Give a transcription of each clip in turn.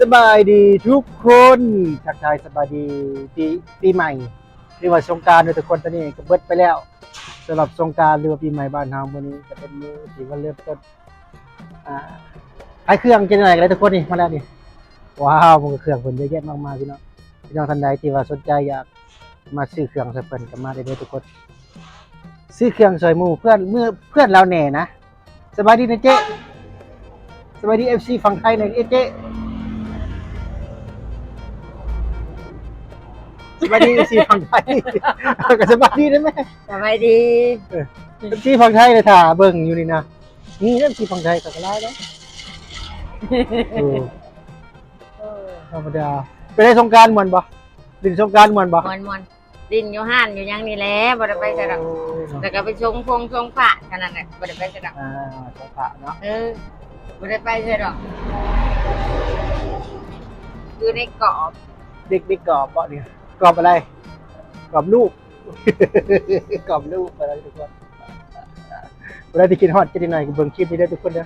ສະບາຍດີທຸກຄົນ ທັກທາຍສະບາຍດີປີ ປີໃໝ່ ຫຼືວ່າສົງການເດີທຸກຄົນ. ຕອນນີ້ກໍເບິດໄປແລ້ວ ສຳລັບສົງການ ຫຼືວ່າປີໃໝ່ບ້ານເຮົາ. ມື້ນີ້ກໍເປັນມື້ທີ່ວ່າເລີ່ມຕົ້ນ ອ່າ ຂາຍເຄື່ອງເຈັດໜ້ອຍກໍໄດ້ທຸກຄົນ. ນີ້ມາແລ້ວນີ້ ວ້າວ ມັນກໍເຄື່ອງເພິ່ນເຍອະແຍະມາກມາຍ ພີ່ນ້ອງ. ພີ່ນ້ອງທ່ານໃດທີ່ວ່າສົນໃຈຢາກມາຊື້ເຄື່ອງໃຫ້ເພິ່ນກໍມາໄດ້ເດີທຸກຄົນ. ຊື້ເຄື່ອງຊ່ອຍໝູ່ເພື່ອນ ເມື່ອເພື່ອນລາວແດ່ນະ. ສະບາຍດີນະເຈ້ ສະບາຍດີເອັຟຊີຝັ່ງໄທແດ່ເຈ້ ສະບາຍດີເອັຟຊີຝັ່ງໄທ ກໍສະບາຍດີນະແມ່ ສະບາຍດີ ເອີ ເອັຟຊີຝັ່ງໄທເລີຍຖ້າເບິ່ງຢູ່ນີ້ນະ. ນີ້ເອັຟຊີຝັ່ງໄທກໍຫຼາຍເນາະ ເອີ ທຳມະດາ. ໄປໄດ້ສົງການມ່ວນບໍ່? ຫຼິ້ນສົງການມ່ວນບໍ່? ມ່ວນໆ. ຫຼິ້ນຢູ່ຮ້ານຢູ່ຫຍັງນີ້ແຫຼະ ບໍ່ໄດ້ໄປໃສດອກ. ໂອ້ຍເນາະ ແລ້ວກໍໄປຊົງພງຊົງພະເທົ່ານັ້ນແຫຼະ ບໍ່ໄດ້ໄປໃສດອກ. ອ່າ ຊົງພະເນາະ ເອີ ບໍ່ໄດ້ໄປໃສດອກ ຢູ່ໃນກອບ. ເດັກ ເດັກກອບບໍ່ນີ້? ກອບອະໄລ? ກອບລູກ ກອບລູກໄປແລ້ວທຸກຄົນ. ຜູ້ໃດທີ່ຄິດຮອດເຈັດໜ້ອຍກໍເບິ່ງຄລິບນີ້ເດີທຸກຄົນເດີ.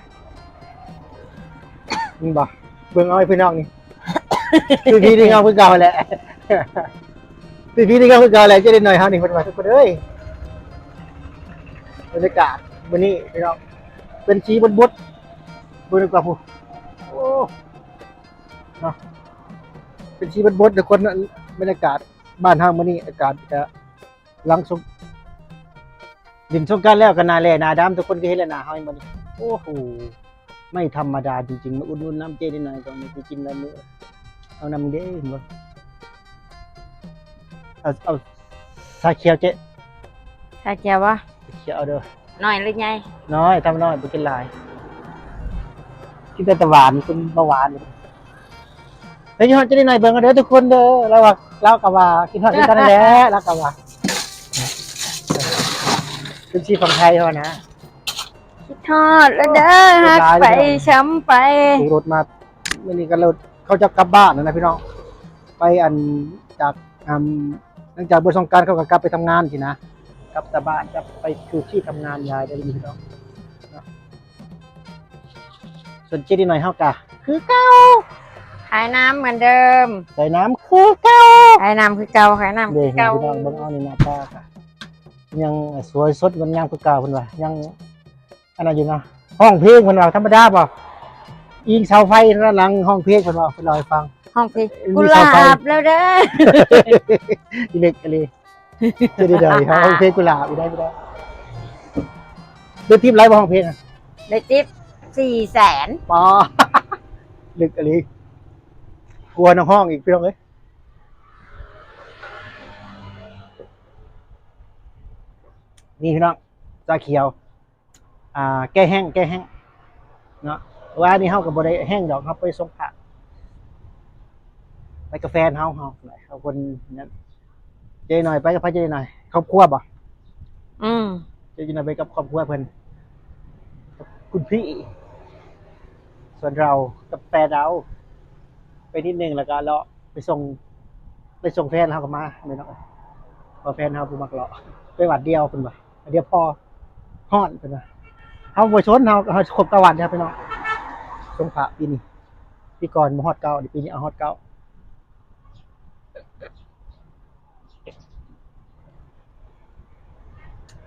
ແມ່ນບໍ່? ເບິ່ງເອົາໃຫ້ພີ່ນ້ອງນີ້ ຄືພີ່ນີ້ເຮົາຄືເກົ່າແຫຼະ ຄືພີ່ນີ້ເຮົາຄືເກົ່າແຫຼະ ເຈັດໜ້ອຍເຮົານີ້ ເພິ່ນວ່າ. ທຸກຄົນເອີຍ ບັນຍາກາດມື້ນີ້ພີ່ນ້ອງ ເປັນສີບົດໆ ເບິ່ງດີກວ່າພຸ້ນ. ໂອ້ ເນາະ ເປັນສີບົດໆ ທຸກຄົນ. ບັນຍາກາດບ້ານເຮົາມື້ນີ້ ອາກາດກະ ຫຼັງສົງ ຫຼິ້ນສົງການແລ້ວກໍໜ້າແລ້ໜ້າດຳ ທຸກຄົນກໍເຫັນແລ້ວໜ້າເຮົາເຫັນບໍ່ນີ້. ໂອ້ໂຫ ໄມ່ທຳມະດາຈິງໆ ມາອຸດໜູນນຳເຈ້ນິດໜ້ອຍ ຕ້ອງໄດ້ໄປກິນຫຼາຍມື້. ເອົານຳເດ້ ເຫັນບໍ່? ເອົາ ເອົາຊາຂຽວເຈ້ ຊາຂຽວບໍ່? ຊາຂຽວເອົາເດີ. ນ້ອຍຫຼືໃຫຍ່? ນ້ອຍ ທຳນ້ອຍ ບໍ່ກິນຫຼາຍ ກິນແຕ່ຕາຫວານ ເປັນເບົາຫວານ. ໄປກິນຮອດເຈ້ນິດໜ້ອຍເບິ່ງເດີທຸກຄົນເດີ. ລາວວ່າ ລາວກໍວ່າກິນຮອດຄືກັນນັ້ນແຫຼະ ລາວກໍວ່າ ເປັນສີຝັ່ງໄທເຮົານະ. ຄິດຮອດລະເດີ ຮັກໄປຊ້ຳໄປ. ໂອ້ ລົດມາ ມື້ນີ້ກໍລົດ ເຂົາຈະກັບບ້ານແລ້ວນະພີ່ນ້ອງ. ໄປອັນ ຈາກ ອາ ຫຼັງຈາກເບິດສົງການເຂົາກໍກັບໄປທຳງານຊີ້ນະ ກັບຕາບ້ານ ກັບໄປຄືທີ່ທຳງານຍາຍໄດ້ພີ່ນ້ອງເນາະ. ສ່ວນເຈ້ນິດໜ້ອຍເຮົາກະຄືເກົ່າ ຂາຍນ້ຳເໝືອນເດີມ ຂາຍນ້ຳຄືເກົ່າ ຂາຍນ້ຳຄືເກົ່າ ຂາຍນ້ຳຄືເກົ່າ. ເບິ່ງເອົານີ້ໜ້າຕາກະຍັງສວຍສົດງົດງາມຄືເກົ່າ ເພິ່ນວ່າຍັງ ອັນນັ້ນຢູ່ນະ ຮ້ອງເພງເພິ່ນວ່າ ທຳມະດາບໍ່? ອີງເສົາໄຟດ້ານຫຼັງຮ້ອງເພງເພິ່ນວ່າ ເພິ່ນເລົ່າໃຫ້ຟັງ ຮ້ອງເພງ ມີເສົາໄຟ ກຸຫຼາບແລ້ວເດີ ອີເລັກອີເລ ເຮັດໄດ້ ຮ້ອງເພງກຸຫຼາບອີກໄດ້ບໍ່ໄດ້. ໄດ້ຕິບຫຼາຍບໍ່ຮ້ອງເພງອະ? ໄດ້ຕິບສີ່ແສນ ປໍ ເລິກອີ່ຫຼີ ກວ່ານັກຮ້ອງອີກ ພີ່ນ້ອງເອີຍ. ນີ້ພີ່ນ້ອງ ຊາຂຽວ ອ່າ ແກ້ແຫ້ງ ແກ້ແຫ້ງເນາະ. ວ່ານີ້ເຮົາກໍບໍ່ໄດ້ແຫ້ງດອກ ເຮົາໄປສົ່ງພະ ໄປກັບແຟນເຮົາ ເຮົາ ເຮົາຄົນນັ້ນ. ເຈ້ໜ້ອຍໄປກັບໃຜ? ເຈ້ໜ້ອຍຄອບຄົວບໍ່? ອືມ ເຈ້ໜ້ອຍໄປກັບຄອບຄົວເພິ່ນ ກັບຄຸນພີ່. ສ່ວນເຮົາກັບແຟນເຮົາໄປນິດໜຶ່ງ ແລ້ວກໍເລາະໄປສົ່ງ ໄປສົ່ງແຟນເຮົາກໍມາແມ່ນເນາະ. ເພາະແຟນເຮົາບໍ່ມັກເລາະ ໄປວັດດຽວເພິ່ນວ່າ ດຽວພໍ ຮ້ອນເພິ່ນວ່າ. ເຮົາບໍ່ສົນ ເຮົາ ເຮົາຄົບເກົ້າວັນເດີພີ່ນ້ອງ. ສົງພະປີນີ້ ປີກ່ອນບໍ່ຮອດເກົ້າ ປີນີ້ເອົາຮອດເກົ້າ.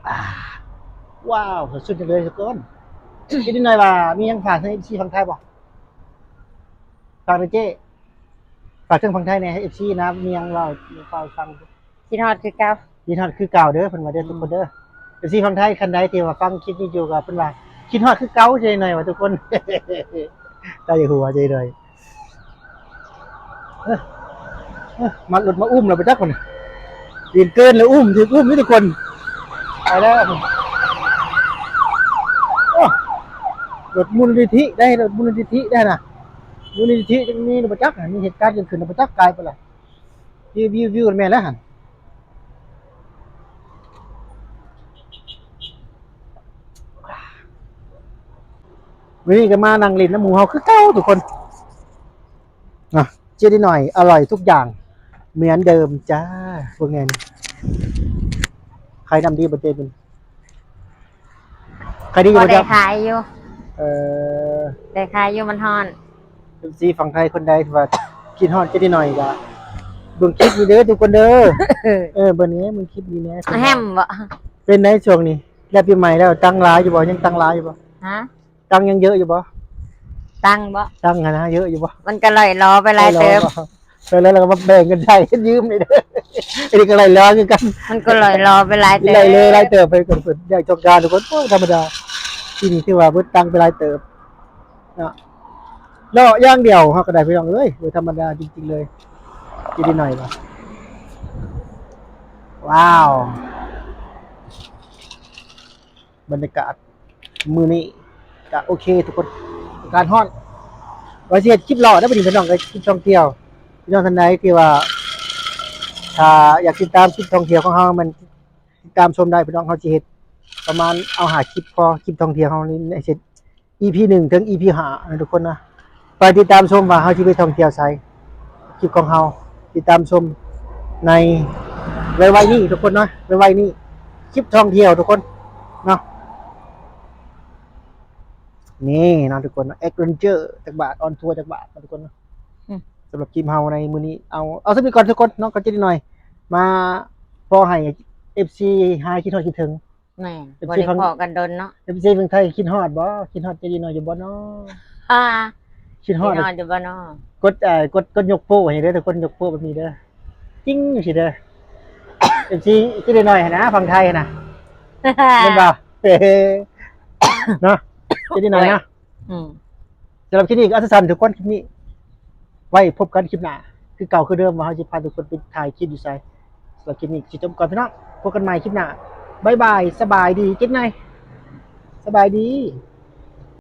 ອາ ວ້າວ ສົດຊື່ນຈັງເລີຍທຸກຄົນ. ຄິດໜ້ອຍວ່າມີຫຍັງຝາກເຖິງເອັຟຊີຝັ່ງໄທບໍ່? ຝາກເດີເຈ້ ຝາກເຖິງຝັ່ງໄທແດ່ ເອັຟຊີນະ ມີຫຍັງເວົ້າ ເວົ້າໃຫ້ຟັງ. ຄິດຮອດຄືເກົ່າ ຄິດຮອດຄືເກົ່າເດີ ເພິ່ນວ່າເດີ ອືມ ທຸກຄົນເດີ. ເອັຟຊີຝັ່ງໄທ ຄັນໃດທີ່ວ່າຟັງຄລິບນີ້ຢູ່ກໍເພິ່ນວ່າຄິດຮອດຄືເກົ່າເຈ້ໜ້ອຍວ່າທຸກຄົນ. ຕາຢາກຫົວເຈ້ໜ້ອຍ. ເອີ ເອີ ມາລົດມາອຸ້ມແລ້ວໄປຈັກມັນ ປີນເກີນແລ້ວ ອຸ້ມ ຖືກອຸ້ມຢູ່ທຸກຄົນ. ໄປແລ້ວ ໂອ້ ລົດມູນນິທິໄດ້ ລົດມູນນິທິໄດ້ນະ ມູນນິທິຈັກມີຫຼືບໍ່ຈັກ ມີເຫດການເກີດຂຶ້ນຫຼືບໍ່ຈັກ ກາຍໄປລະ. ວິວ ວິວ ວິວ ແມ່ນແລ້ວຫັ້ນ. ມື້ນີ້ກໍມານັ່ງຫຼິ້ນນຳໝູ່ເຮົາຄືເກົ່າທຸກຄົນ. ອ່ະ ເຈ້ນິດໜ້ອຍ ອະລ່ອຍທຸກຢ່າງເໝືອນເດີມຈ້າ. ເບິ່ງແດ່ນີ້ ຂາຍນ້ຳດີບໍ່ເຈ້? ເປັນ ຂາຍດີຢູ່ບໍ່? ພໍໄດ້ຂາຍຢູ່. ເອີ ໄດ້ຂາຍຢູ່ ມັນຮ້ອນ. ເອັຟຊີຝັ່ງໄທຄົນໃດທີ່ວ່າຄິດຮອດເຈັດນ້ອຍກໍເບິ່ງຄລິບນີ້ເດີທຸກຄົນເດີ. ເອີ ເບິ່ງນີ້ ເບິ່ງຄລິບນີ້ແດ່. ແຮມບໍ່? ເປັນໃດຊ່ວງນີ້ ແລ້ວປີໃໝ່ແລ້ວ ຕັງຫຼາຍຢູ່ບໍ່? ຍັງຕັງຫຼາຍຢູ່ບໍ່? ຮະ? ຕັງຍັງເຍອະຢູ່ບໍ່? ຕັງບໍ່? ຕັງຫັ້ນນະ ເຍອະຢູ່ບໍ່? ມັນກໍລ່ອຍລໍໄປຫຼາຍເຕີບ. ເອີ ແລ້ວ ແລ້ວກໍມາແບ່ງກັນໃຊ້ ຢືມນີ້ເດີ. ອັນນີ້ກໍໄລ່ລໍຄືກັນ ມັນກໍລ່ອຍລໍໄປຫຼາຍເຕີບ ໄລ່ເລີຍຫຼາຍເຕີບໄປກ່ອນ. ຢາກຕ້ອງການທຸກຄົນ ໂອ້ຍ ທຳມະດາ. ປີນີ້ຖືວ່າເບິດຕັງໄປຫຼາຍເຕີບເນາະ ເລາະຢ່າງດຽວເຮົາກໍໄດ້ ພີ່ນ້ອງເອີຍ. ບໍ່ທຳມະດາຈິງໆເລີຍ ເຈັດນ້ອຍວ່າ. ວ້າວ ບັນຍາກາດ ມື້ນີ້ກະໂອເຄທຸກຄົນ ອາກາດຮ້ອນ. ວ່າຊິເຮັດຄລິບເລາະເດີບັດນີ້ ພີ່ນ້ອງເອີຍ ຄລິບທ່ອງທ່ຽວ. ພີ່ນ້ອງທ່ານໃດທີ່ວ່າ ຖ້າຢາກຕິດຕາມຄລິບທ່ອງທ່ຽວຂອງເຮົາ ແມ່ນຕິດຕາມຊົມໄດ້ພີ່ນ້ອງ. ເຮົາຊິເຮັດປະມານເອົາຫ້າຄລິບພໍ ຄລິບທ່ອງທ່ຽວເຮົານີ້ເຮັດ ອີພີໜຶ່ງ ເຖິງ ອີພີຫ້າ ນະທຸກຄົນນະ. ໄປຕິດຕາມຊົມວ່າເຮົາຊິໄປທ່ອງທ່ຽວໃສ ຄລິບຂອງເຮົາ ຕິດຕາມຊົມໃນໄວໆນີ້ທຸກຄົນເນາະ ໄວໆນີ້ ຄລິບທ່ອງທ່ຽວທຸກຄົນເນາະ. ນີ້ເນາະທຸກຄົນເນາະ ແອັດເວັນເຈີຈັກບາດ ອອນທົວຈັກບາດເນາະທຸກຄົນເນາະ. ອືມ ສຳລັບຄລິບເຮົາໃນມື້ນີ້ ເອົາ ເອົາສ່ຳນີ້ກ່ອນທຸກຄົນເນາະ. ກໍເຈັດນ້ອຍມາພໍໃຫ້ເອັຟຊີຫາຍຄິດຮອດຄິດເຖິງ. ແມ່ນ ເອັຟຊີ ບໍ່ໄດ້ພໍ້ກັນດົນເນາະ. ເອັຟຊີຝັ່ງໄທຄິດຮອດບໍ່? ຄິດຮອດເຈດີນ້ອຍຢູ່ບໍ່ນໍ? ຄິດຮອດ ຄິດຮອດຢູ່ບໍ່ນໍ? ກົດ ເອີ ກົດ ກົດຍົກໂປ້ໃຫ້ເດີ ທຸກຄົນ ຍົກໂປ້ແບບນີ້ເດີ ຈິງຊີ້ເດີ. ເອັຟຊີເຈດີນ້ອຍຫັ້ນນະ ຝັ່ງໄທຫັ້ນນະ ແມ່ນບໍ່? ເນາະ ເຈດີນ້ອຍເນາະ. ອືມ ສຳລັບຄລິບນີ້ກໍອັນສັ້ນໆ ທຸກຄົນ ຄລິບນີ້ ໄວ້ພົບກັນຄລິບໜ້າ ຄືເກົ່າຄືເດີມ ວ່າເຮົາຊິພາທຸກຄົນໄປຖ່າຍຄລິບຢູ່ໃສ. ສຳລັບຄລິບນີ້ຊິຈົບກ່ອນພີ່ນ້ອງ ພົບກັນໃໝ່ຄລິບໜ້າ. ບາຍບາຍ ສະບາຍດີ ເຈັດນ້ອຍ ສະບາຍດີ.